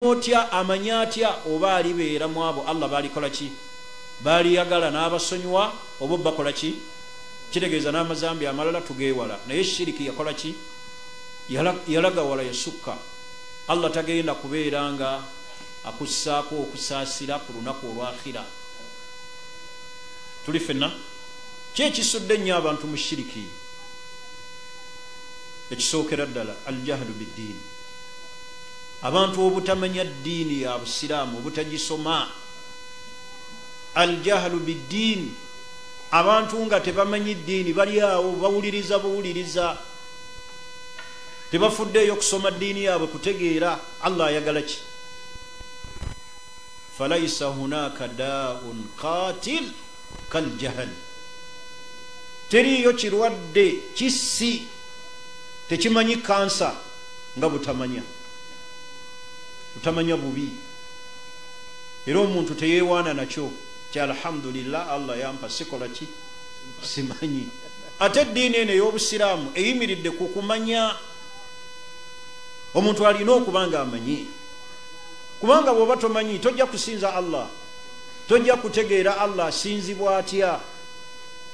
Otya amanya atya oba alibeera mu abo Allah balikola ki, baliyagala n'abasonyiwa oba bakola ki? Kitegeeza n'amazambi amalala tugeewala, naye shiriki yakola ki? Yalagawala, yasukka. Allah tagenda kubeera nga akussaako okusaasira ku lunaku olw'akhira. Tuli ffenna? Ki ekisudde ennyo abantu mu shiriki? Ekisookera ddala, aljahlu biddiini, abantu obutamanya ddiini ya busiraamu, obutagisoma. Aljahlu biddiini, abantu nga tebamanyi ddiini, bali awo bawuliriza buwuliriza, tebafuddeeyo kusoma ddiini yaabwe kutegeera Allah ayagala ki. Falaisa hunaka daun qatil kaljahal, teriiyo kirwadde kissi tekimanyi kansa nga butamanya. Butamanya bubi, era omuntu teyeewaana nakyo kya alhamdulillah, Allah yampa sikola ki, simanyi. Ate eddiini eno ey'obusiraamu eyimiridde ku kumanya. Omuntu alina okuba nga amanyi, kubanga bw'oba tomanyi tojja kusinza Allah, tojja kutegeera Allah asinzibwa atya.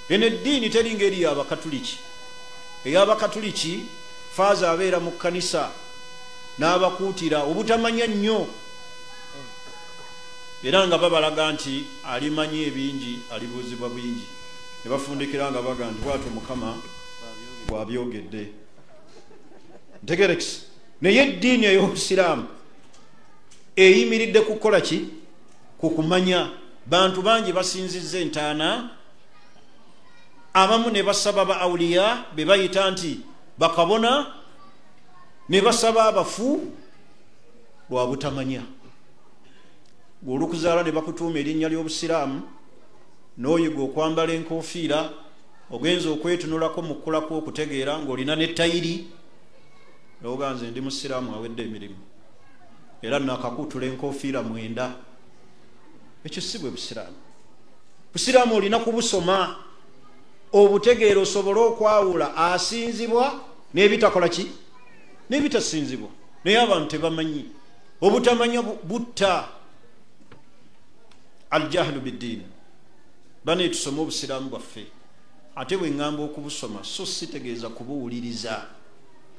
Eno eddiini teri ngeri y'Abakatuliki. Ey'Abakatuliki faaza abeera mu kkanisa n'abakuutira obutamanya nnyo, era nga babalaga nti alimanyi ebingi alibuuzibwa bingi, ne bafundikira nga baga nti bwatyo Mukama bw'abyogedde. Ntegerekisi. Naye eddiini ey'obusiraamu eyimiridde kukola ki? Ku kumanya. Bantu bangi basinzizza entaana, abamu ne basaba ba awuliya be bayita nti bakabona, ne basaba abafu lwa butamanya. Olwokuzaala ne bakutuuma erinnya ly'obusiraamu, n'oyiga okwambala enkofiira, ogenza okwetunulako mu kkulako okutegeera ng'olina ne tayiri, oga nze ndi musiraamu awedde emirimu, era nakakuutula enkofiira 9. Ekyo si bwe busiraamu. Busiraamu olina kubusoma obutegeera, osobole okwawula asinzibwa n'ebitakola ki, n'ebitasinzibwa. Naye abantu tebamanyi. Obutamanya butta. Aljahlu biddiini. Bane tusome obusiraamu bwaffe. Ate bwe ŋŋamba okubusoma so sitegeeza kubuwuliriza.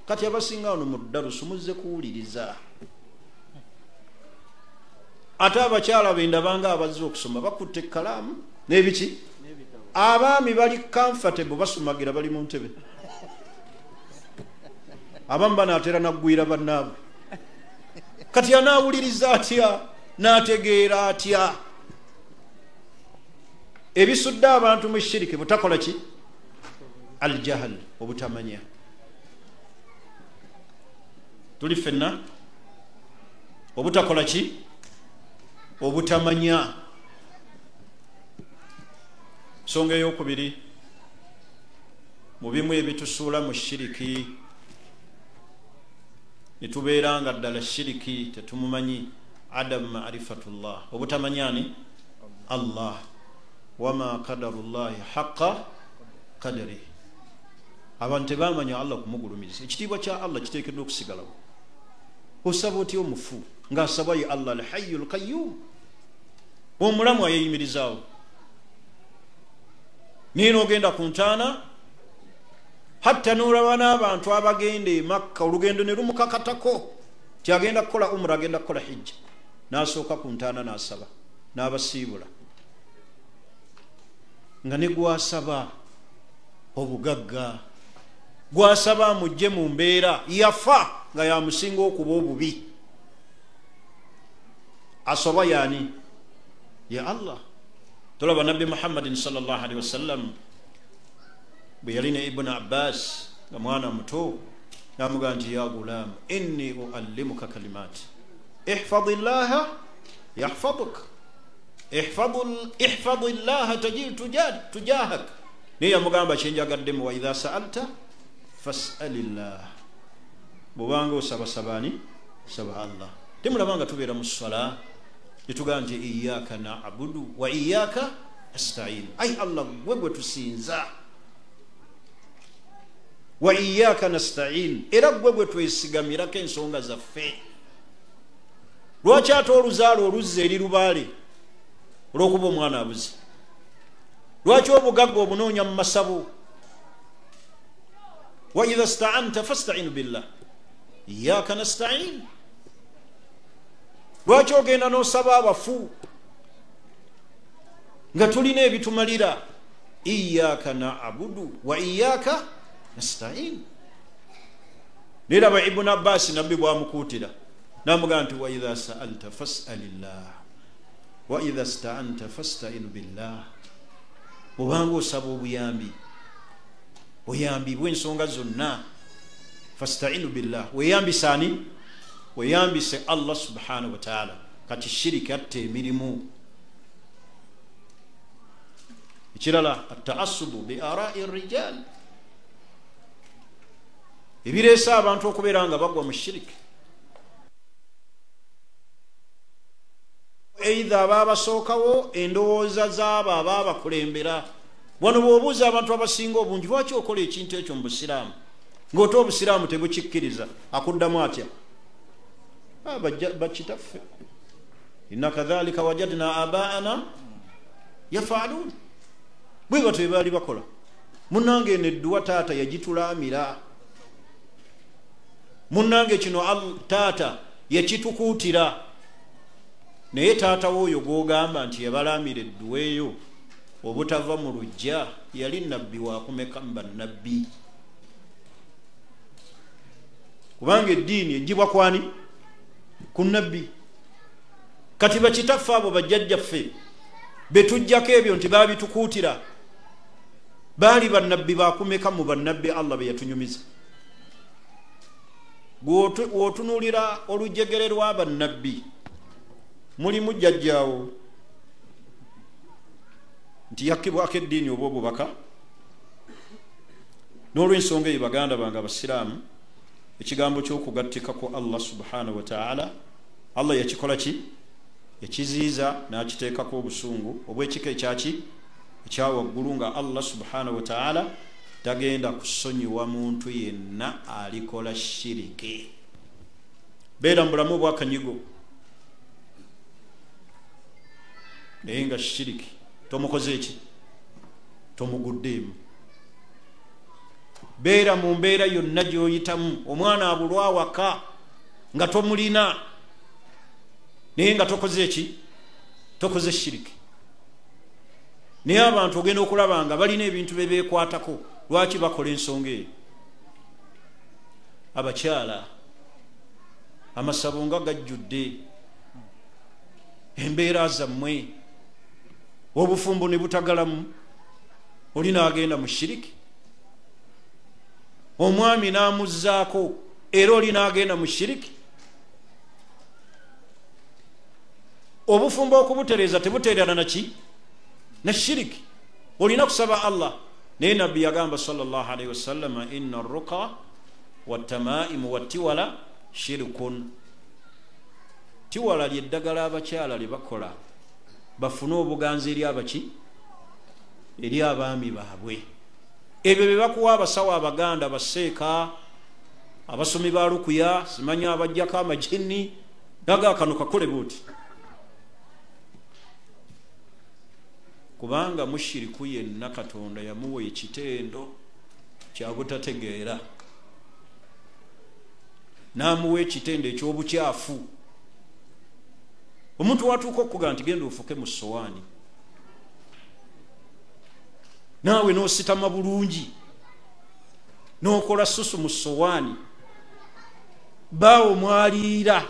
Kati abasinga wano mu ddalusu muzze kuwuliriza. Ate abakyala bendabanga abazze okusoma bakutte ekkalaamu n'ebiki, abaami bali comfortable basumagira bali mu ntebe, abamu banaatera naggwira bannaabwe. Kati anaawuliriza atya, n'ategeera atya? Ebisudde abantu mu shiriki butakola ki? Aljahal, obutamanya. Tuli ffenna? Obutakola ki? Obutamanya. Nsonga ey'okubiri mu bimu ebitusuula mu shiriki ne tubeera nga ddala shiriki tetumumanyi, adamu ma'rifatullah, obutamanyani Allah. Wama qadarullahi haqqa qadri, abantu tebamanya Allah kumugulumiza. Ekitiibwa kya Allah kiteekeddwa okusigalawo. Osaba otya omufu ng'asaba ye Allah al-hayyul qayyum, omulamu ayeyimirizaawo, naye n'ogenda ku ntaana, hatta n'olaba n'abantu abagenda e Makka olugendo ne lumukakatako ti agenda kukola umra, agenda kukola hijja, n'asooka ku ntaana n'asaba n'abasiibula, nga ne gwasaba obugagga, gwasaba amugye mu mbeera yafa nga yamusinga okuba obubi. Asaba yaani? Ya Allah. Tolaba Nabbi Muhammadin sallallahu alaihi wasallam bwe yali ne Ibn Abbas nga mwana muto, n'amugamba nti ya gulam inni uallimuka kalimat ihfadillaha yahfaduk, ihfadillaha tajid tujahak. Naye yamugamba kyenjagaddemu, wa idha sa'alta fas'alillah, bw'obanga osaba sabaani saba Allah. Temulabanga tubeera mu ssala netugamba nti iyyaka na'budu wa iyyaka nasta'in, ai Allah gwe gwe tusinza, wa iyyaka nasta'in, era gwe gwe twesigamirako ensonga zaffe. Lwaki ate oluzaalo oluzza eri lubaale olw'okuba omwana abuze? Lwaki obugagga obunoonya mu masabo? Wa idha sta'anta fasta'in billah iyyaka nasta'in. Lwaki ogenda n'osaba abafu nga tulina ebitumalira? Iyyaka na'budu wa iyyaka nasta'in. Niraba Ibn Abbas nabbi bwamukuutira namugamba nti wa idha sa'alta fas'alillah wa idha sta'anta fasta'in billah. Bw'obanga osaba obuyambi, oyambibwe ensonga zonna, fasta'inu billah, weeyambise ani? Weeyambise Allah subhanahu wa ta'ala. Kati shiriki atta emirimu. Ekirala, attaassubu bi ara'i rijal, ebireese abantu okubeera nga bagwa mu shiriki. Eitha ababasookawo endowooza zaabo abaabakulembera. Wano bw'obuuza abantu abasinga obungi lwaki okola ekintu ekyo mu busiraamu ng'ote obusiraamu tebukikkiriza, akuddamu atya? Bakitaffe, inna kadhalika wajadna abaana yafaaluun, bwe batyo bwe baali bakola. Munnange eno edduwa taata yagitulaamira, munnange kino taata yakitukuutira. Naye taata w'oyo gw'ogamba nti yabalaamira edduwa eyo obutava mu luggya, yali nabbi wakumeka mu bannabbi? Kubanga eddiini eggyibwa kwani? Ku nabbi. Kati bakitaffe abo bajjajjaffe betujjako ebyo nti baabitukuutira, baali bannabbi bakumeka mu bannabbi Allah be yatunyumiza? Gw'otunuulira olujegere lwa bannabbi, mulimu jjajjaawo nti yakkibwako eddiini oba obubaka. N'olw'ensonga eyo baganda bange abasiraamu, ekigambo ky'okugattika ku Allah subhanahu wa ta'ala, Allah yakikola ki? Yakiziiza n'akiteekako obusungu obw'ekika ekyaki ekyawaggulu, nga Allah subhanahu wa ta'ala tagenda kusonyiwa muntu yenna alikola shiriki. Beera mu bulamu obwakanyigo naye nga shiriki tomukoze eki? Tomuguddeemu. Beera mu mbeera yonna gy'oyitamu, omwana abulwa awaka nga tomulina naye nga tokoze eki? Tokoze shiriki. Naye abantu ogenda okulaba nga balina ebintu bye beekwatako. Lwaki bakola ensonga eyo? Abakyala amasabo nga gajjudde, embeera zammwe, obufumbo ne butagalamu, oli n'agenda mu shiriki, omwami n'amuzzaako era oli n'agenda mu shiriki. Obufumbo okubutereeza tebuteerana naki? Na shiriki. Olina kusaba Allah. Naye nabbi yagamba sallallahu alaihi wasallam, inna ruqa wattamaimu wattiwala shirkun. Tiwala lyeddagala abakyala lye bakola bafune obuganzi eri abaki? Eri abaami baabwe. Ebyo bye bakuwa abasawo abaganda, baseeka, abasomi ba lukuya, simanyi abajjako amajinni, naga kano kakole buti. Kubanga mushiriku yenna Katonda yamuwa ekitendo kya butategeera, n'amuwa ekitendo eky'obukyafu. Omuntu watuuka okuga nti genda ofuke mu sowaani, naawe n'ositama bulungi n'okola susu mu sowaani, baawo mwaliira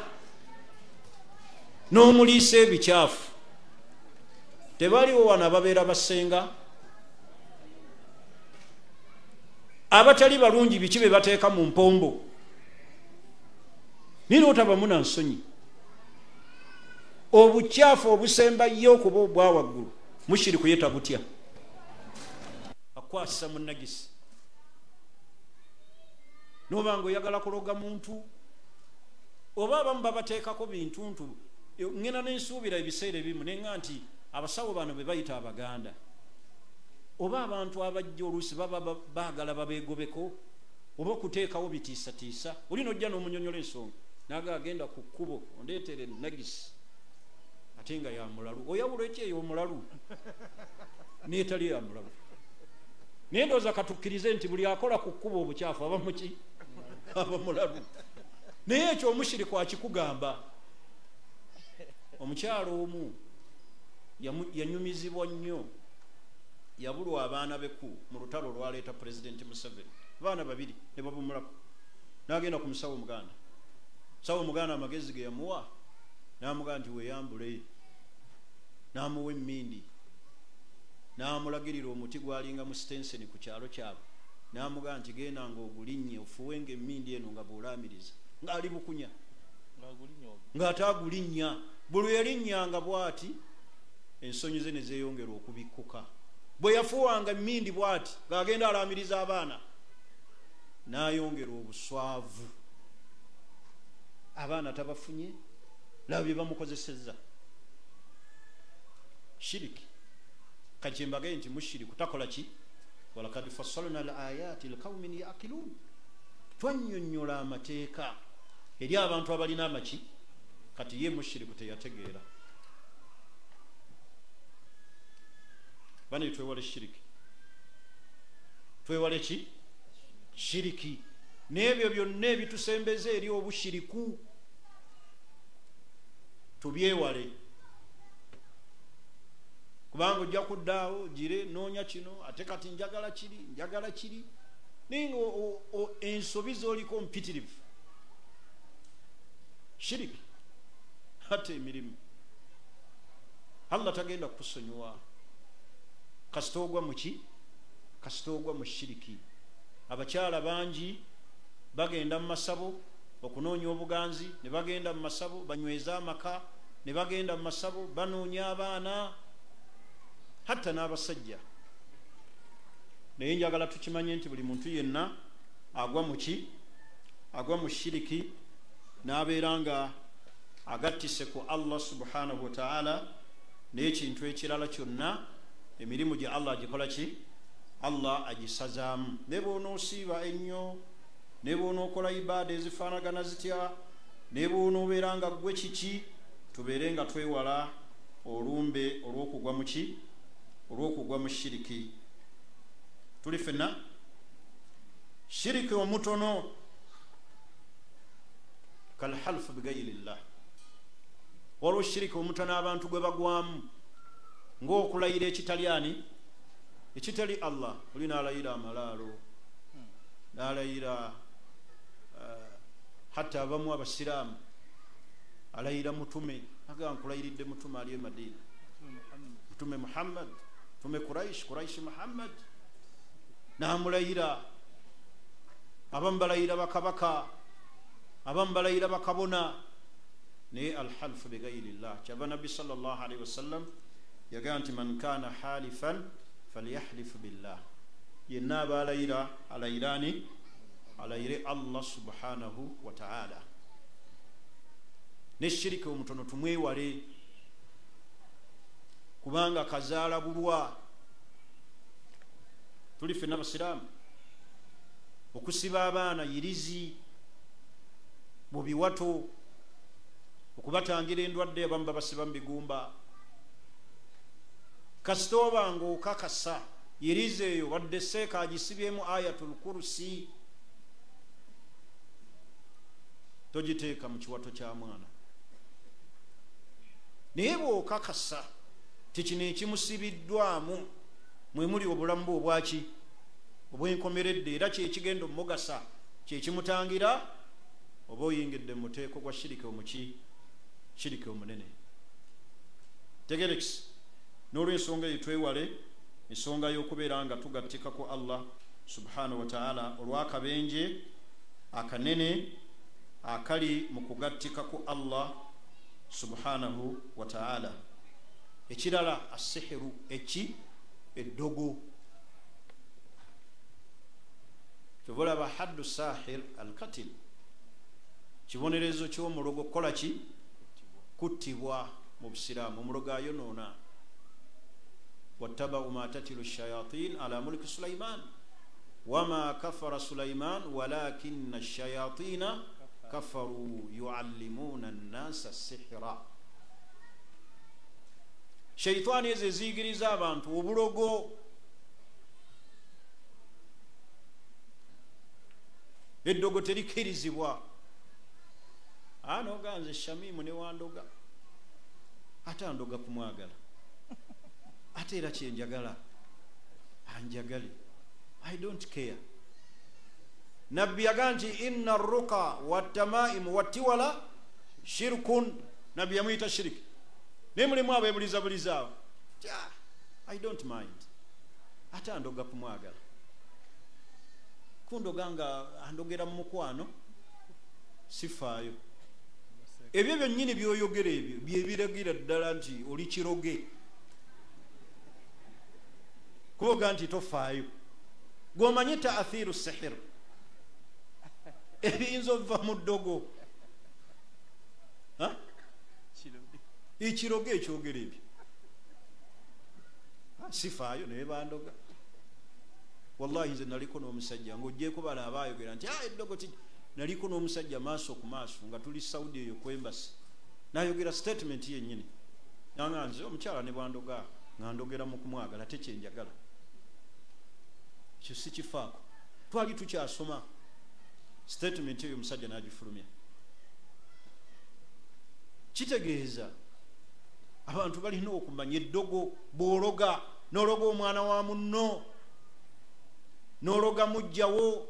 n'omuliisa ebikyafu. Tebaliwo wano ababeera basenga abatali balungi, biki be bateeka mu mpombo, naye n'otabamu na nsonyi. Obukyafu obusembayo okuba obwa waggulu mushiriku ye tabutya, akwasa munnagisi. N'oba nga oyagala kuloga muntu, oba abamu babateekako bintuntu. Ngenda nensuubira ebiseera ebimu nenga nti abasawo bano be bayita abaganda oba abantu abajja oluusi baba baagala babeegobeko oba okuteekawo bitiisatiisa. Oli n'ojja n'omunyonyola ensonga, Naga agenda ku kkubo ondeetere nagisi ate nga ya mulalu. Oyawula eki ey'omulalu n'etali ya mulalu? Naye ndowooza katukkirize nti buli akola ku kkubo obukyafu aba muki? Aba mulalu. Naye ekyo omushiriku akikugamba. Omukyalo omu yanyumizibwa nnyo, yabulwa abaana beku mu lutalo olwaleeta Pulezidenti Museveni, abaana babiri ne babumulako. N'agenda ku musawo omuganda. Musawo omuganda amagezi ge yamuwa n'amugamba nti weeyambule, n'amuwa emmindi, n'amulagirira omuti gwalinga mu sitenseni ku kyalo kyabwe, n'amugamba nti genda ng'ogulinnye ofuwenga emmindi eno nga bw'olaamiriza, ng'ali bukunya ng'ate agulinnya. Buli lwe yalinnyanga bw'ati ensonyi ze ne zeeyongera okubikkuka. Bwe yafuwanga emmindi bw'ati ng'agenda alaamiriza abaana, n'ayongera obuswavu. Abaana tabafunye, laba bye bamukozesezza. Shiriki. Kati kyembagaye nti mushiriku takola ki? Walakad fassalna al ayati liqaumin yaqilun. Twannyonnyola amateeka eri abantu abalina amaki. Kati ye mushiriku teyategeera. Bane twewale shiriki, twewale ki? Shiriki n'ebyo byonna ebitusembeza eri obushiriku tubyewale, kubanga ojja kuddaawo gire noonya kino ate kati njagala kiri, njagala kiri, naye nga ensobi z'oliko mpitirivu. Shiriki ate emirimu Allah tagenda kukusonyiwa kasita ogwa muki? Kasita ogwa mu shiriki. Abakyala bangi bagenda mu masabo okunoonya obuganzi, ne bagenda mu masabo banyweza amaka, ne bagenda mu masabo banoonya abaana, hatta n'abasajja. Naye njagala tukimanye nti buli muntu yenna agwa muki? Agwa mu shiriki n'abeera nga agattise ku Allah subhanahu wa ta'ala n'ekintu ekirala kyonna, emirimu gye Allah agikola ki? Allah agisazaamu. Ne bw'onoosiiba ennyo, ne bw'onookola ibaada ezifaanagana zitya, ne bw'onoobeera nga ggwe kiki, tubeere nga twewala olumbe olw'okugwa mu ki? Olw'okugwa mu shiriki. Tuli ffenna? Shiriki omutono kalhalfu bigairillah. Waliwo shiriki omutono abantu gwe bagwamu ng'okulayira ekitali ani? Ekitali Allah. Oli n'alayira amalaalo, n'alayira hatta abamu abasiraamu alayira mutume, agamba nkulayiridde mutume ali e Madina, mutume Muhammad, mutume Quraish, Quraish Muhammad, n'amulayira. Abamu balayira bakabaka, abamu balayira bakabona. Naye alhalfu bigairillah. Kyava Nabbi sallallahu alaihi wasallam yagamba nti man kana halifan falyahlif billah. Yenna aba alayira alayirani? Alayire Allah subhanahu wa ta'ala. Ne shiriki omutono tumwewale, kubanga kazaala bulwa. Tuli ffenna abasiraamu okusiba abaana yirizi mu biwato, okubatangira endwadde, abamu babasiba mu bigumba. Kasita oba ng'okakasa yirizi eyo wadde seeka agisibyemu ayatul kursi, togiteeka mu kiwato kya mwana. Naye bw'okakasa ti kino ekimusibiddwamu mwe muli obulamu bwe obwaki? Obwenkomeredde, era kyekigenda omugasa, kyekimutangira, oba oyingidde mu muteeko gwa shiriki omuki? Shiriki omunene. Tegerekisi. N'olw'ensonga eyo twewale ensonga y'okubeera nga tugattika ku Allah subhanahu wa ta'ala olw'akabenje akanene akali mu kugattika ku Allah subhanahu wa ta'ala. Ekirala asihiru, eki? Eddogo. Kyova haddu sahir alkatil, kibonerezo ky'omulogo kukola ki? Kuttibwa mu busiraamu. Omulogo ayonoona. Wattabau ma tatilu shayatin ala mulki Sulaiman wama kafara Sulaiman walakinna shayatina Kafaru yuallimuna nnasa sihira. Shaitaani ezo eziyigiriza abantu obulogo, eddogo terikkirizibwa. Anoga nze Shamimu ne wandoga, ate andoga kumwagala, ate era kyenjagala anjagale, I don't care. Nabbi yaga nti inna ruqa wattamaimu wattiwala shirkun. Nabbi yamuyita shiriki, naye mulimu abeebulizabuliza awo, I don't mind, ate andoga kumwagala, kundoga nga andogera mu mukwano, sifaayo. Ebyo byonnyini byoyogera ebyo byebiragira ddala nti oli kiroge, kuboga nti tofaayo. Gw'omanyi taathiru sihir, ebiyinza okuva mu ddogo, ekiroge ekyogera ebyo, sifaayo naye bandoga. Wallahi nze naliko n'omusajja ng'ogyeko bala abaayogera nti eddogo ti, naliko n'omusajja maaso ku maaso nga tuli Saudi eyo ku embassy, n'ayogera statement yennyini, nanga nze omukyala ne bwandoga nga ndogera mu kumwagala tekyenjagala, ekyo sikifaako. Twali tukyasoma statement eyo omusajja n'agifulumya. Kitegeeza abantu balina okumanya eddogo. Bw'ologa n'ologa omwana wa munno, n'ologa mujjawo,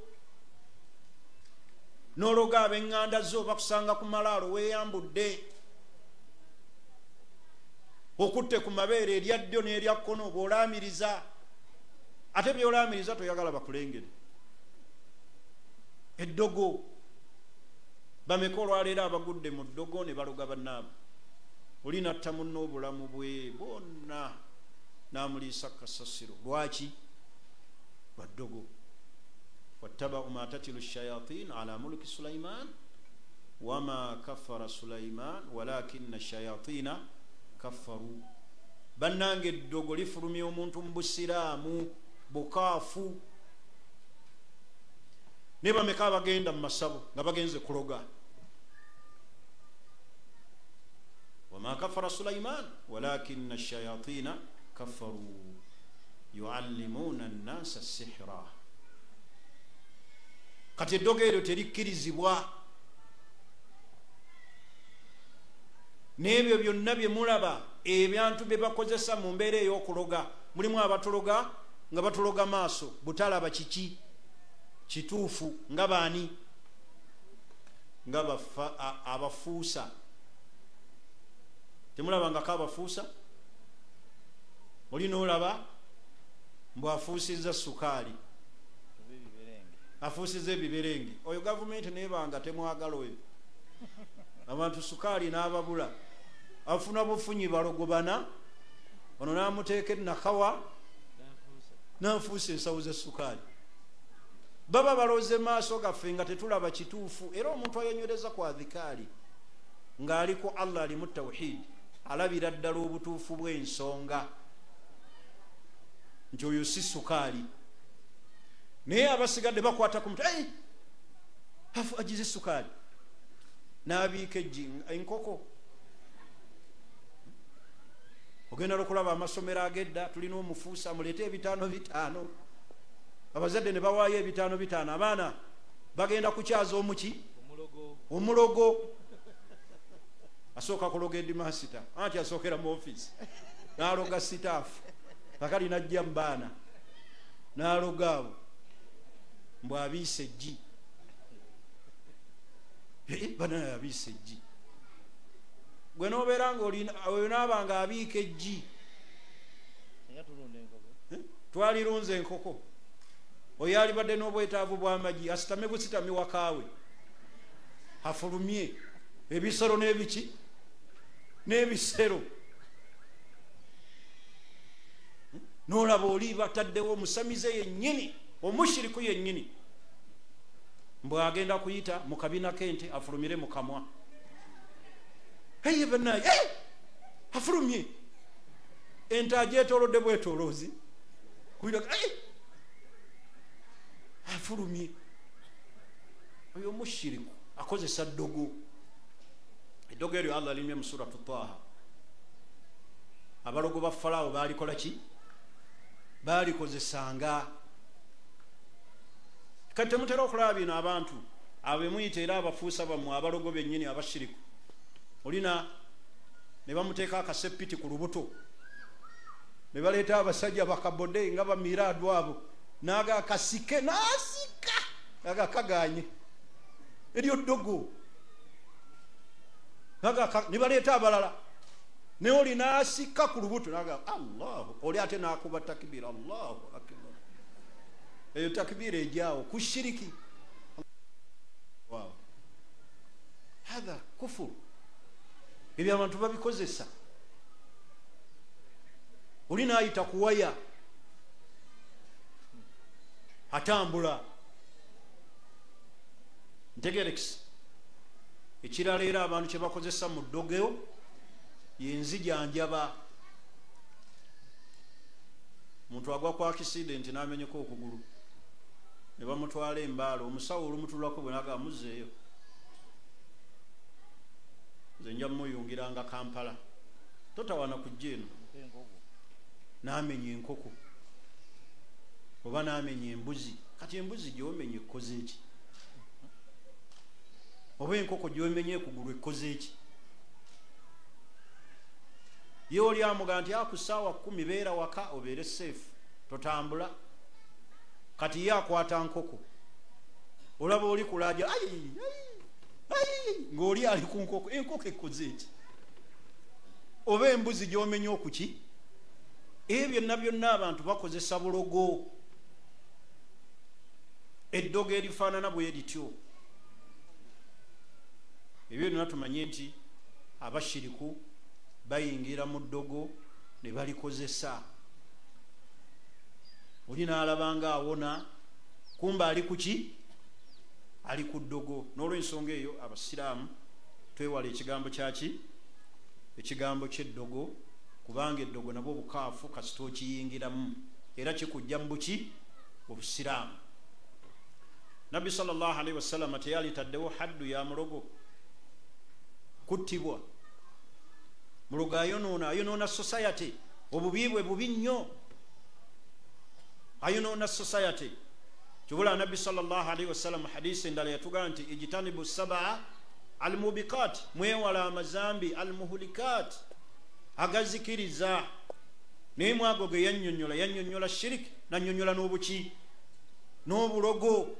n'ologa ab'eŋŋanda zo, bakusanga ku malaalo weeyambudde, okutte ku mabeere erya ddyo n'erya kkono, bw'olaamiriza, ate by'olaamiriza toyagala bakulengere. Eddogo bameka olwaleero abagudde mu ddogo ne baloga bannaabwe. Oli natta munno obulamu bwe bwonna n'amuliisa kasasiro. Lwaki? Lwa ddogo. Wattabau ma tatilu shayatin ala mulki Sulaiman wama kafara Sulaiman walakinna shayatina kafaru. Bannange eddogo lifulumya omuntu mu busiraamu bukaafu. Ne bameka abagenda mu masabo nga bagenze kuloga. Wama kafara Sulaiman walakinna shayatina kafaru yuallimuna nnasa sihra. Kati eddogo eryo terikkirizibwa. N'ebyo byonna bye mulaba ebyantu bye bakozesa mu mbeera ey'okuloga, mulimu abatuloga nga batuloga maaso butalaba kiki kituufu, nga baani, nga abafuusa. Temulabangako abafuusa? Oli n'olaba mbu afuusizza sukaali, afuusizza ebiberenge. Oyo gavumenti nebanga temwagala oyo, abantu sukaali n'ababula, afuna bufunyi balogobana, ono n'amuteeka enakawa n'afuusa ensawo za sukaali. Baba baloze maaso gaffe nga tetulaba kituufu. Era omuntu ayenywereza ku adhikaali ng'aliko Allah ali mu tawhid, alabira ddala obutuufu bw'ensonga nti oyo si sukaali. Naye abasigadde bakwata ku mutwe, agize sukaali, n'abiika eggi enkoko. Ogenda okulaba amasomero ag'edda, tulina omufuusa, muleete 5 5, abazadde ne bawaayo 5 5, abaana bagenda kukyaza omuki, omulogo. Asooka kuloga edimasita, anti asookera mu ofiisi n'aloga sitaafu, kakali najja mu baana n'aloga abo mbw abiisa eggi, banaye abiisa eggi. Gwe n'obeera nga oyo naaba nga abiika eggi, twalirunze enkoko, oyo alibadde n'obwetaavu bw'amagi asitame busitami wakaawe, afulumye ebisero n'ebiki n'ebisero. N'olaba oli bataddewo omusamize yennyini, omushiriku yennyini, mbw agenda kuyita mu kabina k'ente afulumire mu kamwa. Eye bannaye, afulumye ente agyetoolodde bwetooloozi, afulumye oyo omushiriku. Akozesa ddogo. Eddogo eryo Allah limye mu Suratu Taha. Abalogo ba Falaawo baalikola ki? Baalikozesanga. Kati temutera okulaba bino abantu abemuyita era abafuusa bammwe abalogo bennyini abashiriku. Olina ne bamuteeka akasepiti ku lubuto, ne baleeta abasajja bakabode nga bamiraadu abo, naga kasike n'asika naga kaganye eryo ddogo, ne baleeta abalala ne oli n'asika ku lubuto naga Allahu, oli ate n'akuba takbira Allahu akbar. Eyo takbira ejaawo ku shiriki. Wow, hadha kufuru. Ebyo abantu babikozesa. Oli n'ayita kuwaya atambula. Ntegerekisi. Ekirala era abantu kye bakozesa mu ddogeo yenzijanjaba. Omuntu agwa ku accident n'amenyeka okugulu ne bamutwala embaala, omusawo olumutulako bwe naga amuzzeeyo, nze nja muyungiranga Kampala, totawana kujja eno. N'amenya enkoko oba n'amenya embuzi. Kati embuzi gy'omenya ekkoze ki? Oba enkoko gy'omenya ekugulu ekkoze ki? Ye oli amuga nti aku ssaawa 10 beera waka obeere safe, totambula. Kati ye akwata nkoko, olaba oli kulaja ai ai ng'oli ali ku nkoko, enkoko ekkoze ki? Oba embuzi gy'omenya okuki? Ebyo byonna byonna abantu bakozesa bulogo. Eddogo erifaanana bwe lityo. Ebyo byonna tumanye nti abashiriku bayingira mu ddogo ne balikozesa. Oli n'alaba nga awona, kumba ali ku ki? Ali ku ddogo. N'olwensonga eyo abasiraamu twewala ekigambo kyaki? Ekigambo ky'eddogo, kubanga eddogo nabwo bukaafu kasita okiyingiramu era kikujja mu buki? Obusiraamu. Nabbi sallallahu alaihi wasallam teyalitaddewo haddu ya mulogo kuttibwa. Mulogo ayonoona, ayonoona society. Obubi bwe bubi nnyo, ayonoona society. Kibula Nabbi sallallahu alaihi wasallam hadisi endala yatugamba nti ijtanibu sab'a almubiqat, mwewala amazambi almuhulikat, agazikiriza. Naye mwago ge yannyonnyola, yannyonnyola shiriki, nannyonnyola n'obuki? N'obulogo.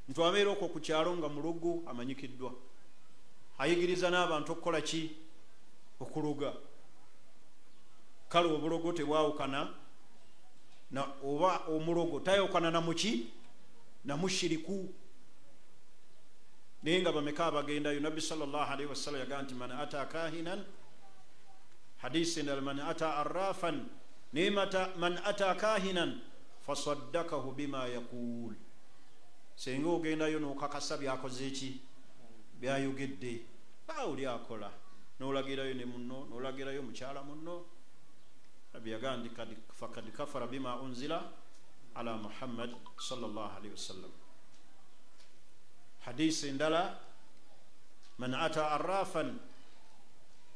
Nti abeera okwo ku kyalo nga mulogo amanyikiddwa, ayigiriza n'abantu okukola ki? Okuloga. Kale obulogo tebwawukana na oba omulogo tayawukana na muki? Na mushiriku. Naye nga bameka abagendayo? Nabbi sallallahu alaihi wasallam yagamba nti man ata kahinan, hadisi endala man ata arrafan, naye man ata kahinan fasaddakahu bima yaqul. Senga ogendayo n'okakasa byakoze ki? Byayogedde. Oli akola n'olagirayo ne munno, n'olagirayo mukyala munno. Nabbi yagamba nti fakad kafara bima unzila ala Muhammad sallallahu alaihi wasallam. Hadisi endala man ata arrafan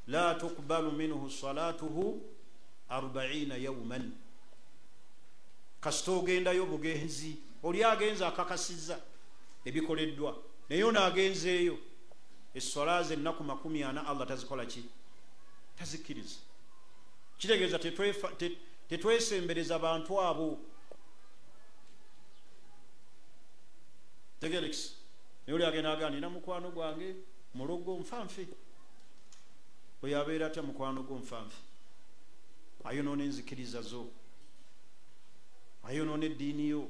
la tuqbalu minhu salatuhu 40 yawman. Kasita ogendayo bugenzi, oli agenza akakasizza ebikoleddwa, naye ono agenzeeyo esswala ze ennaku 40 Allah tazikola ki? Tazikkiriza. Kitegeeza tetwesembereza bantu abo. Tegerekisi. Naye oli agenda agamba nina mukwano gwange mulogo nfanfe. Oyo abeera atya mukwano gwo nfanfe? Ayonoona enzikiriza zo, ayonoona eddiini yo.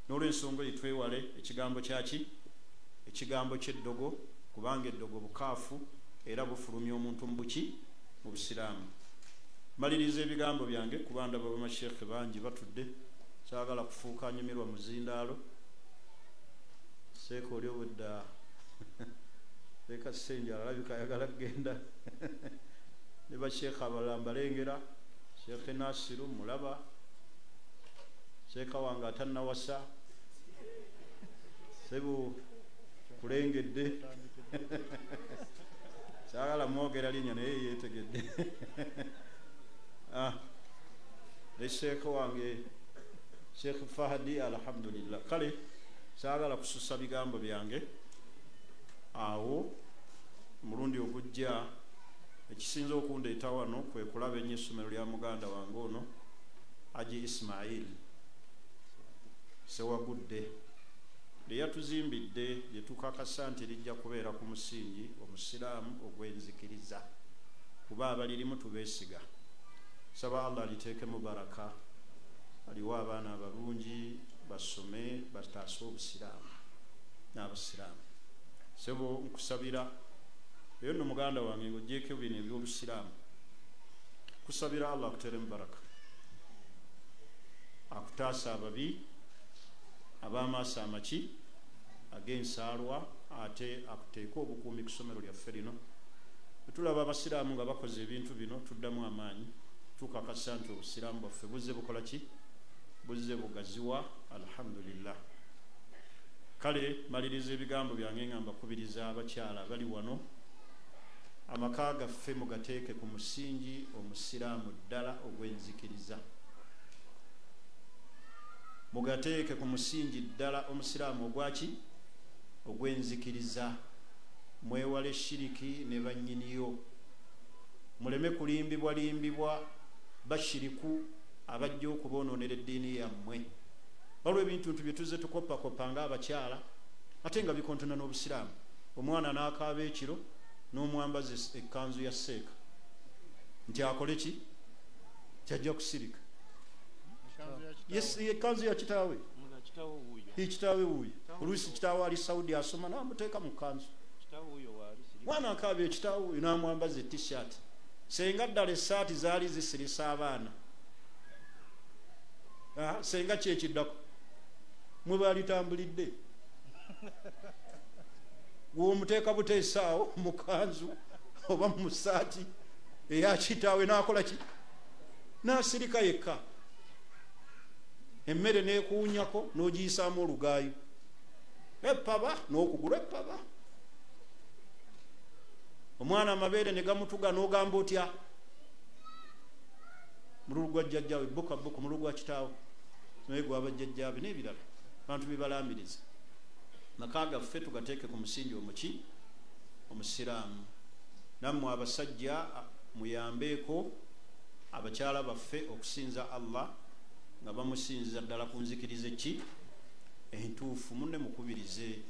N'olwensonga eyo twewale ekigambo kyaki? Ekigambo ky'eddogo, kubanga eddogo bukaafu era bufulumya omuntu mu buki? Mu busiraamu. Maliriza ebigambo byange kuba ndaba bamashekhe bangi batudde, saagala kufuuka nyumirwa muzindaalo. Seeka oli obwedda leka Ssenjala alabika ayagala kugenda ne basheekhe abalala mbalengera. Sheekhe Nasiru mulaba, seeka wange atannawasa. Sebo kulengedde saagala mwogera linnya naye yeetegedde. Ne sheekh wange Sheikh Fahadi, alhamdulillah. Kale saagala kususa bigambo byange awo. Omulundi ogujja ekisinza okundeeta wano kwe kulaba ennyo essomero lya muganda wange ono Haji Ismail Sewagudde lye yatuzimbidde, lye tukakasa nti lijja kubeera ku musingi omusiraamu ogw'enzikiriza, kuba abalirimu tubeesiga. Saba Allah aliteekemu baraka, aliwe abaana abalungi basome bataase obusiraamu n'abasiraamu. Sebo nkusabira eyo nno muganda wange ng'ogyeko bino eby'obusiraamu, kusabira Allah akuteeremu baraka, akutaasa ababi ab'amaaso amaki ag'ensaalwa, ate akuteeke obukuumi ku ssomero lyaffe lino. Bwe tulaba abasiraamu nga bakoze ebintu bino tuddamu amaanyi, tukakasa nti obusiraamu bwaffe buzze bukola ki? Buzze bugaziwa, alhamdulillah. Kale maliriza ebigambo byange nga mbakubiriza abakyala abali wano, amaka gaffe mugateeke ku musingi omusiraamu ddala ogw'enzikiriza, mugateeke ku musingi ddala omusiraamu ogwaki? Ogw'enzikiriza. Mwewale shiriki ne bannyiniyo, muleme kulimbibwa limbibwa bashiriku abajja okubonoonera eddiini yammwe. Waliwo ebintu nti bye tuzze tukoppakopa ng'abakyala ate nga bikontana n'obusiraamu. Omwana n'akaaba ekiro n'omwambaza ekkanzu ya seeka nti akole ki? Kyajja kusirika. Ekkanzu ya kitaawe, kitaawe wuuyo, oluusi kitaawe ali Saudi asoma n'amuteeka mu kkanzu. Mwana akaaba ekitaawe wuuyo n'amwambaza etishaati. Senga ddala essaati zaali zisirisa abaana, senga kyekiddako mwe baalitambulidde gwomuteeka buteesaawo mu kanzu oba mu saati eya kitaawe n'akola ki? N'asirika yekka. Emmere n'ekuwunyako n'ogiyisaamu olugaayo, epaba n'okugulu epaba. Omwana amabeere ne gamutuga n'ogamba otya? Mululu gwa jjajjaawe buka buka, mululu gwa kitaawe naye gwaba jjajjaabe n'ebirala. Bantu bibalambiriza. Maka gaffe tugateeke ku musingi omuki? Omusiraamu. Nammwe abasajja muyambeeko abakyala baffe okusinza Allah nga bamusinziza ddala ku nzikiriza ki entuufu. Munne mukubirize,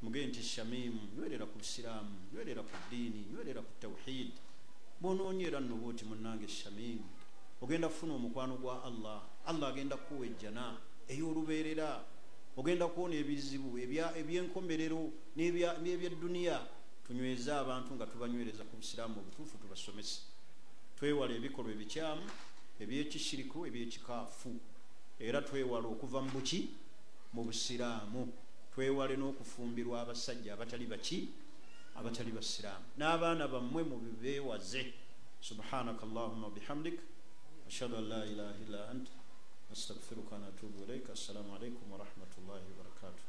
mugende nti Shamimu nywerera ku busiraamu, nywerera ku ddiini, nywerera ku tawhid. Bw'onoonyeera nno bw'oti munnange Shamimu, ogenda kufuna omukwano gwa Allah. Allah agenda kukuwa ejjana ey'olubeerera, ogenda kuwona ebizibu eby'enkomerero n'eby'edduniya. Tunyweze abantu nga tubanywereza ku busiraamu obutuufu, tubasomese, twewale ebikolwa ebikyamu eby'ekishiriku eby'ekikaafu, era twewale okuva mu buki? Mu busiraamu. Twewale n'okufumbirwa abasajja abatali baki? Abatali basiraamu. N'abaana bammwe mubibeewaze. Subhanaka allahumma bihamdik, ashhadu an la ilaha illa anta, astaghfiruka wa atubu ilaik. Assalamu alaikum wa rahmatullahi wa barakatuh.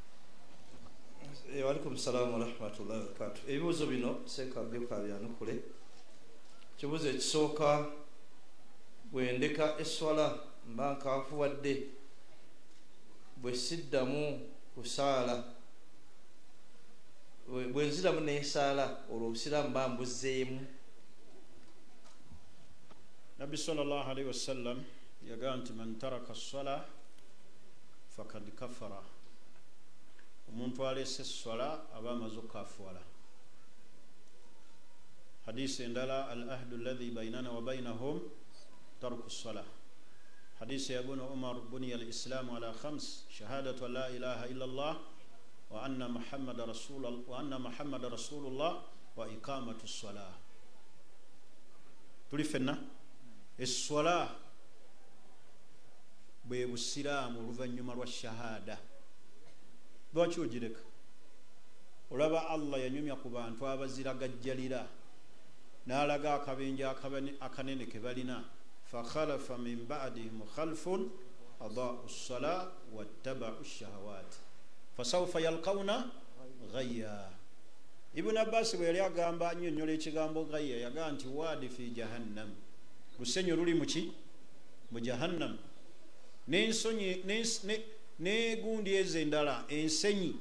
Wa alaikum salaam wa rahmatullahi wa barakatuh. Ebibuuzo bino seeka byoka byanukule. Ekibuuzo ekisooka, bwe ndeka esswala mba nkaafuwadde, bwe siddamu kusaala, bwe nziramu n'ensaala olwo obusiraamu mba mbuzzeemu? Nabbi sallallahu alaihi wasallam yagamba nti man taraka sswala fakad kafara. Omuntu alese esswala aba amaze okukafuwala. Hadisi endala, al ahdu alladhi bainana wa bainahum tarku ssala. Hadisi ya Ibn Umar, buniya al-islamu ala khams, shahadatu an la ilaha illa Allah wa anna Muhammada rasulullah wa iqamatu ssala. Tuli ffenna esswala bwe busiraamu oluvannyuma lwa shahada. Lwaki ogireka? Olaba Allah yanyumya ku bantu abaziragajjalira n'alaga akabenje akanene ke balina. Fakhalafa min ba'dihim khalfun adaa'u ssala wattaba'u shahawat Fasawfa yalqawna ghayya. Ibn Abbas bwe yali agamba annyonnyola ekigambo ghayya, yagamba nti wadi fi jahannam, lusenyu luli muki? Mu jahannam. N'ensonyi n'egundi ezo endala, ensenyi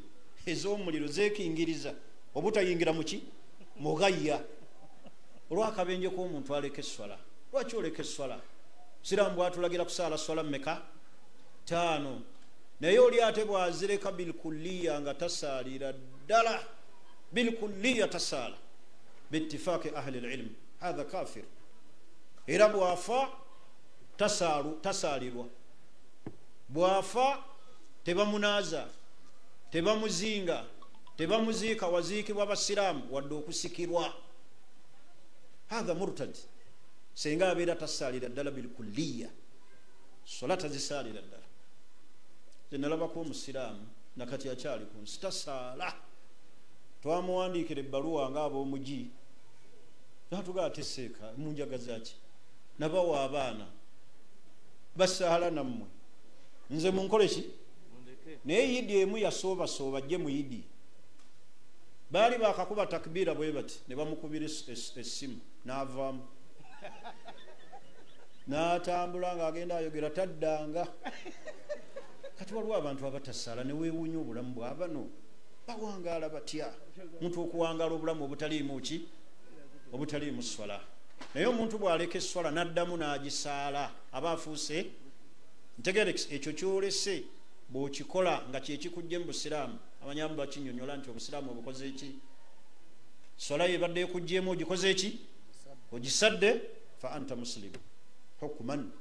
ez'omuliro zeekingiriza obutayingira muki? Mu ghayya. Olw'akabenje k'omuntu aleka esswala. Lwaki oleka esswala? Siraamu bwatulagira kusaala swala mmeka? 5. Naye oli ate bw'azireka bilkulliya nga tasaalira ddala, bilkulliya tasaala, biittifaaqi ahli lilmu hatha kafir. Era bw'afa tasaalirwa, bw'afa tebamunaaza, tebamuzinga, tebamuziika waziikibwa basiraamu wadde okusikirwa. Hatha murtad. Senga abeera tasaalira ddala bilkulliya, sola tazisaalira ddala. Nze nalabako omusiraamu nakati akyali ku nsi tasaala. Twamuwandiikira ebbaluwa ng'ab'omugi, natugaa teseeka munjagaza ki, nabawa abaana basaala nammwe, nze munkole ki? Naye yidi emu yasoobasooba jje mu yidi, baali bakakuba takbiira bwe bati ne bamukubira essimu n'avaamu n'atambula ng'agenda ayogera taddanga. Kati waliwo abantu abatasaala ne weewuunya obulamu bwabano bawangaala batya? Muntu okuwangaala obulamu obutaliimu ki? Obutaliimu swala. Naye omuntu bw'aleka esswala n'addamu n'agisaala aba afuuse. Ntegeere ekyo kyolese bw'okikola nga kyekikujje mu busiraamu. Abanyamu bakinnyonnyola nti obusiraamu obukoze ki? Swala yebadde ekuggyemu ogikoze ki? Ogisadde. Fa anta muslim hukman,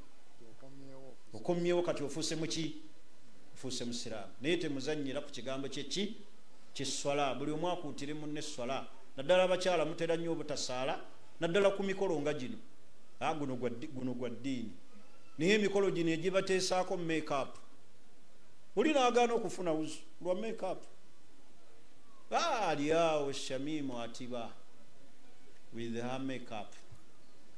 okomyewo kati ofuuse muki? Ofuuse musiraamu. Naye temuzannyira ku kigambo kyeki? Kyesswala. Buli omu akuutire munne esswala, naddala abakyala mutera nnyo obutasaala, naddala ku mikolo nga gino. Guno gwa ddiini, naye emikolo gino egibateesaako makeup, oli n'agaana okufuna wuzu lwa makeup. Ali awo Shamimu atiba with her makeup,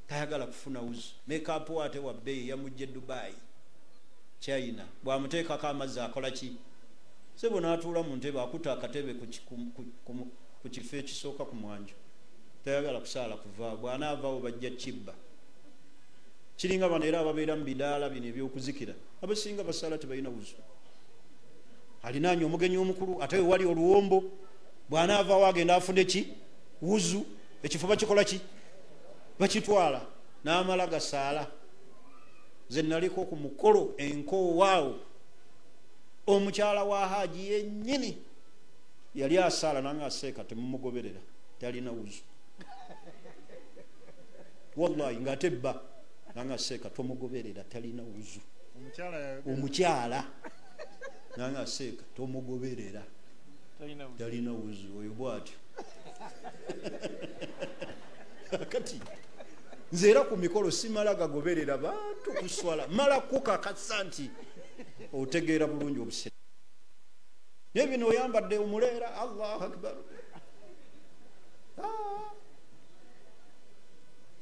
tayagala kufuna wuzu. Makeup ate wa bbeeyi, yamugje Dubai, China. Bw'amuteekako amazzi akola ki? Sebo n'atuula mu ntebe, akuta akatebe ku kifo ekisooka ku mwanjo, tayagala kusaala kuvaawo. Bw'anaavaawo bajja kibba. Kiringa bano era ababeera mu bidaala bino ebyokuzikira, abasinga basaala tebalina wuzu. Alinaanye omugenyi omukulu, ate we wali oluwombo, bw'anaavaawo agenda afune ki? Wuzu. Ekifo bakikola ki? Bakitwala n'amala gasaala. Nze naliko ku mukolo enkoowaawo, omukyala wa haaji yennyini yali asaala nange aseeka, temumugoberera, talina wuzu. Wallahi ng'ate bba nange aseeka, tomugoberera, talina wuzu. Omukyala nange aseeka, tomugoberera, talina wuzu, oyo bw'atyo. Kati nze era ku mikolo simala gagoberera bantu kuswala, mala kukakasa nti otegeera bulungi obusiraamu. Naye bino oyambadde omuleera, Allahu akbar,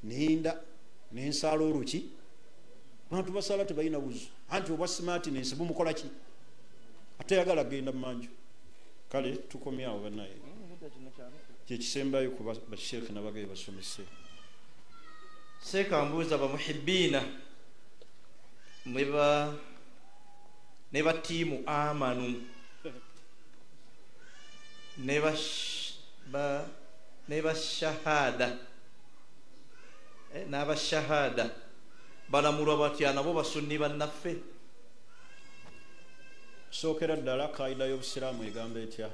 ninda nensaala oluki. Bantu basaala tebalina wuzu, anti obwa smartness bumukola ki? Atayagala genda mumanju. Kale tukomyawo bannaye, kyekisembayo ku basheekhe nabagaye basomese. Seeka mbuuza bamuhibbiina ne ba tiimu amanu ne ba shahada n'abashahada balamulwa batya? Nabo basunni bannaffe? Sookera ddala kaida y'obusiraamu egamba etya?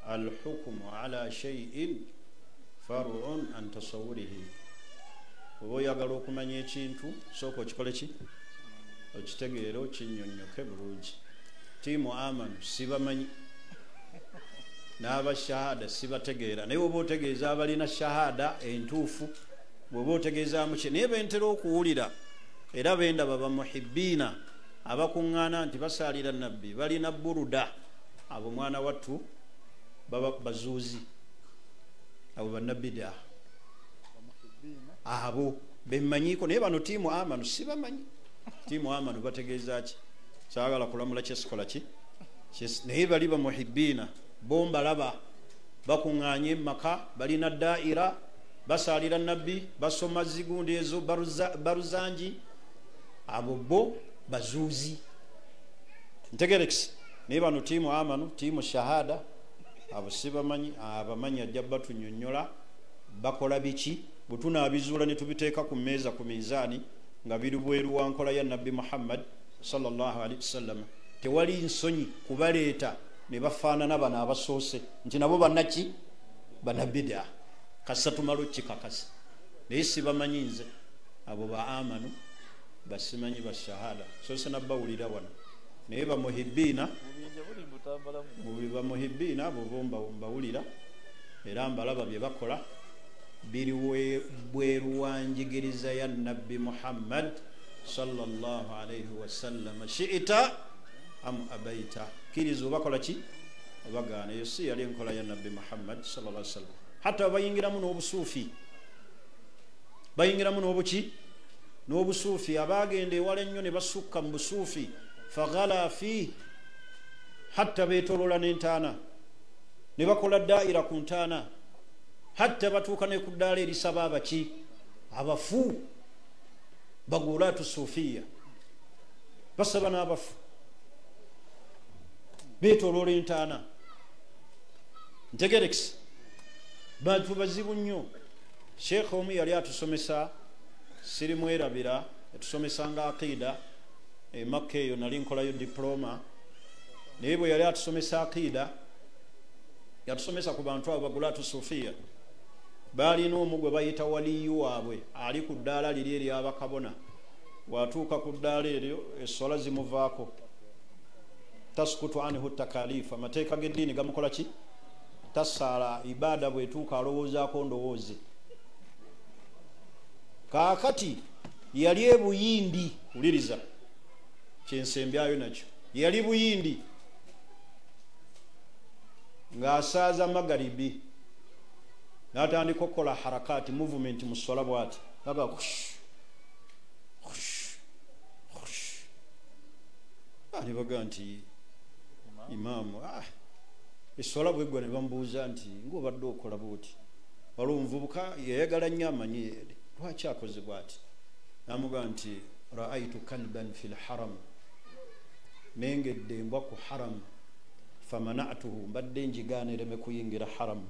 Alhukumu ala shay'in far'un an tasawwurihi. Oba oyagala okumanya ekintu, sooka okikole ki? Okitegeere, okinnyonnyoke bulungi. Tiimu amanu sibamanyi, n'abashahada sibategeera, naye oba otegeeza abalina shahada entuufu, bw'oba otegeezaamu ki? Naye bentera okuwulira era bendaba bamuhibbiina abakuŋŋaana nti basaalira nabbi, balina buruda, abo mwana wattu baba bazuuzi, abo bannabida abo bemmanyiiko. Naye bano tiimu amanu sibamanyi. Tiimu amanu bategeeza ki? Saagala kulamula kyesikola ki, Naye bali bamuhibiina bo mbalaba bakuŋŋaanye maka, balina daira, basaalira nabbi, basoma zigundi ezo baruzanji, abo bo bazuuzi. Ntegerekisi. Naye bano tiimu amanu, tiimu shahada, abo sibamanyi, abamanyi ajja batunyonnyola bakola biki, bwe tunaabizuula ne tubiteeka ku mmeeza ku minzaani nga biri bweru wa nkola ya Nabbi Muhammad sallallahu alaihi wasallam. Tewali nsonyi kubaleeta ne bafaanana bano abasoose nti nabo bannaki bannabida, kasa tumala okikakasa. Naye sibamanyi nze abo ba amanu, basimanyi ba shahada, soose nabbawulira wano. Naye bamuhibiina, bamuhibiina abo bo mbawulira era mbalaba bye bakola biri bweru wa njigiriza ya Nabbi Muhammad sallallahu alaihi wasallam. Shi'ita am abaita, kkiriza obakola ki obagaana. Eyo si yali enkola ya Nabbi Muhammad sallallahu alaihi wasallam. Hatta bayingiramu n'obusuufi, bayingiramu n'obuki n'obusuufi. Abaagenda ewala ennyo ne basukka mu busuufi, faghala fi, hatta beetoloola n'entaana ne bakola daira ku ntaana, hatta batuuka ne ku ddaala erisaba abaki abafu, bagulaatu suufiya, basaba n'abafu, beetoloola entaana. Ntegerekisi bantu bazibu nnyo. Sheekh omu yali atusomesa, sirimwerabira, yatusomesanga aqida e Makka eyo, nali nkolayo diploma. Naye bwe yali atusomesa aqida, yatusomesa ku bantu abo bagulaatu suufiya. Baalina omu gwe bayita waliyu waabwe, ali ku ddaala liri eryabakabona. Bw'atuuka ku ddaala eryo essola zimuvaako, taskutu anhu takalifu, amateeka g'eddiini gamukola ki? Tasaala, ibaada bw'etuuka alowoozaako ndowooze. Kaakati yali ebuyindi, wuliriza kyensembyayo nakyo, yali buyindi ng'asaaza magaribi, n'atandika okukola harakati movement mu swala bw'ati, aga alibaga nti imaamu eswala bweggwa, ne bamubuuza nti ng'obadde okola bwoti. Waliwo omuvubuka yayagala nnyo amanyi lwaki akoze bw'ati, n'amugamba nti raaitu kalban fi lharam, nengedde embwa ku haram, famanatuhu, mbadde njigaana ereme kuyingira haram,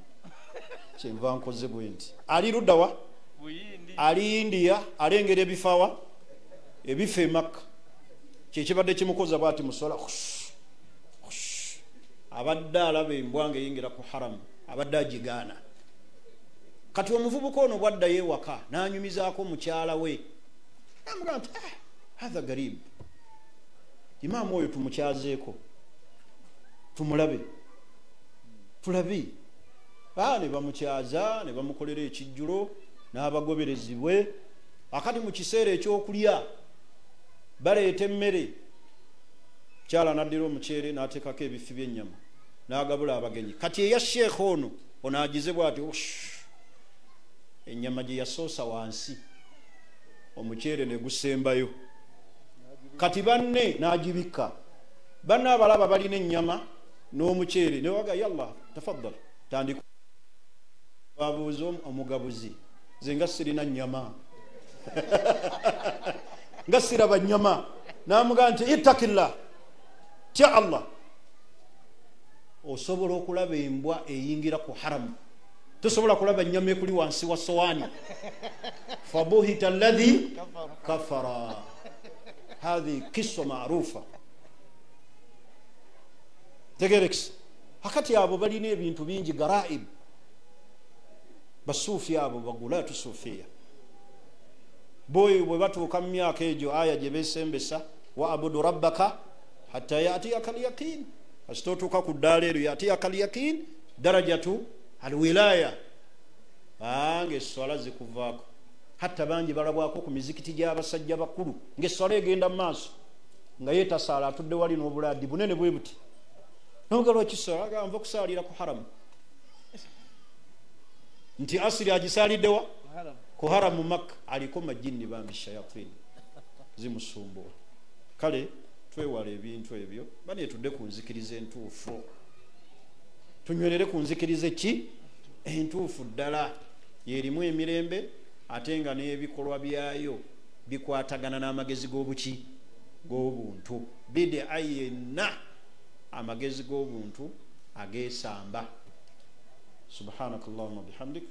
kyenva nkoze bwe nti. Ali luddawa? Ali India, alengera ebifawa ebifa e Makka, kyekibadde kimukoza bwati musola, abadde alaba embwa ng'eyingira ku haramu, abadde agigaana. Kati omuvubuka ono bwaddayo ewaka n'anyumizaako mukyala we, namugamba nti hatha garib, imaamu oyo tumukyazeeko tumulabe tulabe. Ne bamukyaza ne bamukolera ekijjulo n'abagoberezi bwe. Akati mu kiseera ekyokulya baleeta emmere, kyala n'addira omuceere n'ateekako ebifi by'ennyama n'agabula abagenyi. Kati eya sheekh ono agize bw'ati, ennyama gye yasoosa wansi, omuceere ne gusembayo. Kati banne n'agibikka, banne abalaba balina ennyama n'omuceere, ne baga yalla tafaddal, tandika. Babuuza omugabuzi, nze nga sirina nnyama nga siraba nnyama. N'amugamba nti ittakillah, tya Allah. Osobola okulaba embwa eyingira ku haramu, tosobola kulaba nnyama ekuli wansi wa sowaani. Fabuhita alladhi kafara, hadhi kisa marufa. Tegerekisi. Akati abo balina ebintu bingi, garaib, basuufi abo bagulaatu suufiya. Boyo bwe batuuka mu myaka egyo aya gye beesembesa, wa abudu rabbaka hatta yatiyaka alyaqin. Kasita otuuka ku ddaala eryo yatiyaka alyaqin, darajatu alwilaya, ng'esswala zikuvaako. Hatta bangi balabwako ku mizikiti gy'abasajja bakulu ng'esswala egenda mu maaso nga ye tasaala, atudde wali n'obulaadi bunene bwe buti. Noga lwaki saala? Nva kusaalira ku haramu. Nti asiri agisaaliddewa ku haramu Makka, aliko majinni bambi shayatini zimusumbuwa. Kale Twewala ebintu ebyo, bane tudde ku nzikiriza entuufu, tunywerere ku nzikiriza ki entuufu ddala yerimu emirembe, ate nga n'ebikolwa byayo bikwatagana n'amagezi g'obuki g'obuntu. Bid'a yenna amagezi g'obuntu ageesamba. Subhanakallahumma bihamdik,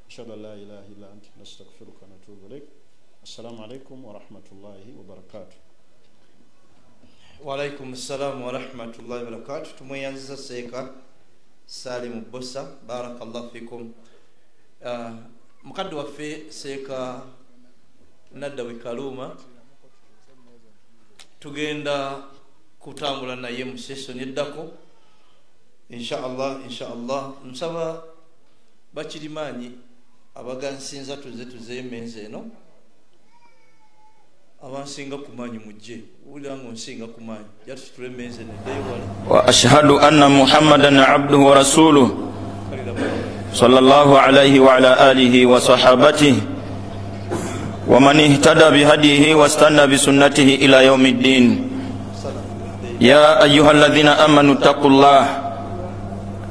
ashhadu an la ilaha illa anta, nastaghfiruka wa natubu ilaik. Assalamu alaikum wa rahmatullahi wa barakatuh. Wa alaikum assalam wa rahmatullahi wa barakatuh. Tumweyanziza Seeka Salim Bbosa, barakallahu fikum. Mukadde waffe Seeka Naddawi Kaluma tugenda kutambula naye mu session eddako inshallah. Inshallah nsaba bakirimaanyi abagansinza tuze tuzeeyo emmeeza eno, abansinga kumaanyi mujje, wulira nga onsinga kumaanyi jatusitula emmeeza eno eddeyo wala. Wa ashhadu anna muhammadan abduhu wa rasuluhu sallallahu alayhi wa ala alihi wa sahabatihi wa man ihtada bihadihi wastanna bisunnatihi ila yaumiddin. Ya ayyuhalladhina amanu taqullaha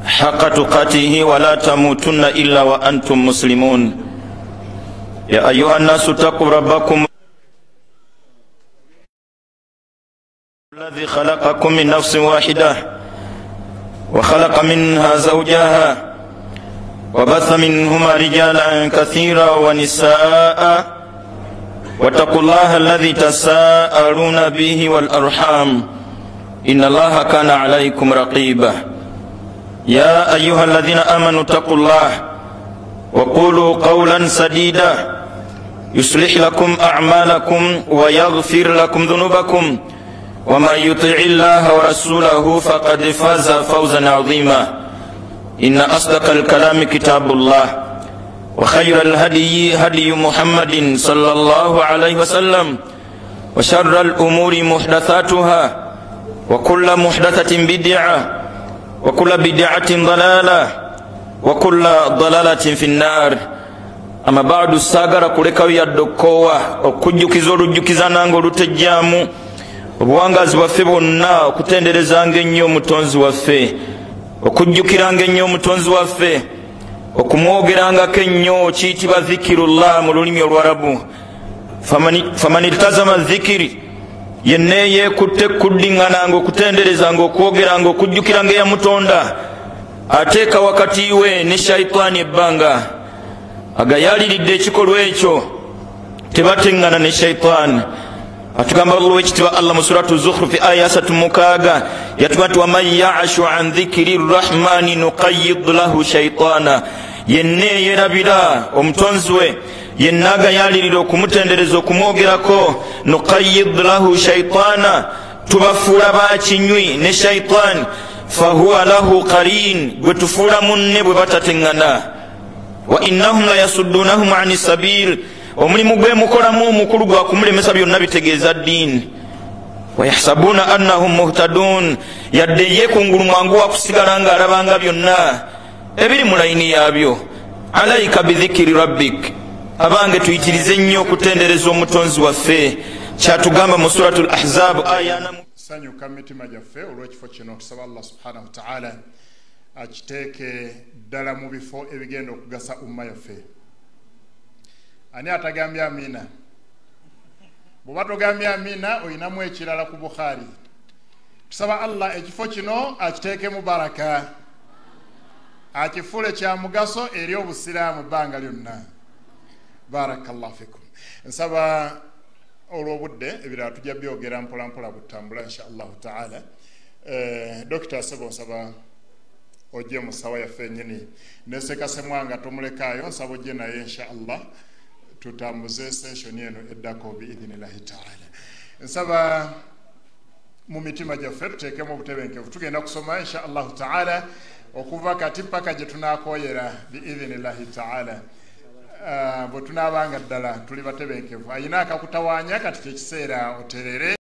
haqqa tuqatihi wa la tamutunna illa wa antum muslimun. Ya ayyuhan nasu taqu rabbakum alladhi khalaqakum min nafsin wahidah wa khalaqa minha zawjaha wa batha minhuma rijalan kathira wa nisaa wattaqullaha alladhi tasaaluna bihi wal arham inna allaha kana alaykum raqiba. Ya ayyuhalladhina amanu taqullaha wa qulu qawlan sadida yuslih lakum a'malakum wa yaghfir lakum dhunubakum wa man yuti'i allaha wa rasulahu faqad faza fawzan 'azima. Inna asdaqal kalami kitabullah wa khayral hadyi hadyu Muhammadin sallallahu alayhi wa sallam wa sharral umuri muhdathatuha wa kullu muhdathatin bid'ah wa kullu bid'atin dalalah wa kullu dalalatin finnar. Amma ba'du, saagala kulekayo yadde okukoowa okujjukiza olujjukizananga olutejjaamu obuwangaazi bwaffe bwonna, okutenderezanga ennyo omutonzi waffe, okujjukiranga ennyo omutonzi waffe, okumwogerangako ennyo kiyitibwa dhikirullah mu lulimi olwarabu. Faman iltazama dhikiri, yenna yeekutte kuddiŋŋananga okutenderezanga okwogeranga okujjukiranga eyamutonda, ateeka wakati we ne shaitaani ebbanga agayaliridde ekikolwa ekyo, tebateŋŋana ne shaitaani. Atugamba Allah wekitiibwa Allah mu suratu Zukhrufi aya 36 yatugamba nti waman ya'ashu an dhikri rrahmani nuqayyid lahu shaitaana, yenna eyerabira omutonzi we, yenna agayalirira okumutendereza okumwogerako, nuqayyid lahu shaitaana, tubafuula bakinywi ne shaitaani, fahuwa lahu qarin, gwe tufuula munne bwe batateŋŋana. Wa innahum la yasuddunahum ani sabil, omulimu gwe mukolamu omukulu gwa kumulemesa byonna bitegeeza ddiini. Wayahsabuna annahum muhtadun, yadde ye kungulu mwangu wa kusigala ng'alabanga byonna ebiri mu layini yaabyo. Alaika bidhikiri rabbik, abange tuyitirize nnyo okutendereza omutonzi waffe, kyatugamba mu suratul Ahzab aya. Sanyuka mitima gyaffe olw'ekifo kino, tusaba Allah subhanahu wa ta'ala akiteeke ddala mu bifo ebigenda okugasa umma yaffe. Ani atagambye amina? Bw'oba togambye amina oyinamu ekirala ku Bukhari. Tusaba Allah ekifo kino akiteekemu baraka, akifuule kya mugaso eri obusiraamu ebbanga lyonna. Barakallahu fikum. Nsaba olw'obudde ebirala tujja byogera mpola mpola butambula insha Allahu taala. Dokita Sebo, nsaba ojje mu ssawa yaffe ennyini, ne Seeka Ssemwanga tomulekaayo, nsaba ojje naye insha Allah tutambuze session eno eddako biidhinillahi taala. Nsaba mu mitima gyaffe tuteekemu obutebenkevu, tugenda kusoma insha Allahu taala okuva kati paka gye tunaakoyera biidhinillahi taala. Bwe tunaabanga ddala tuli batebenkevu, ayina akakutawaanya kati kyekiseera oterere.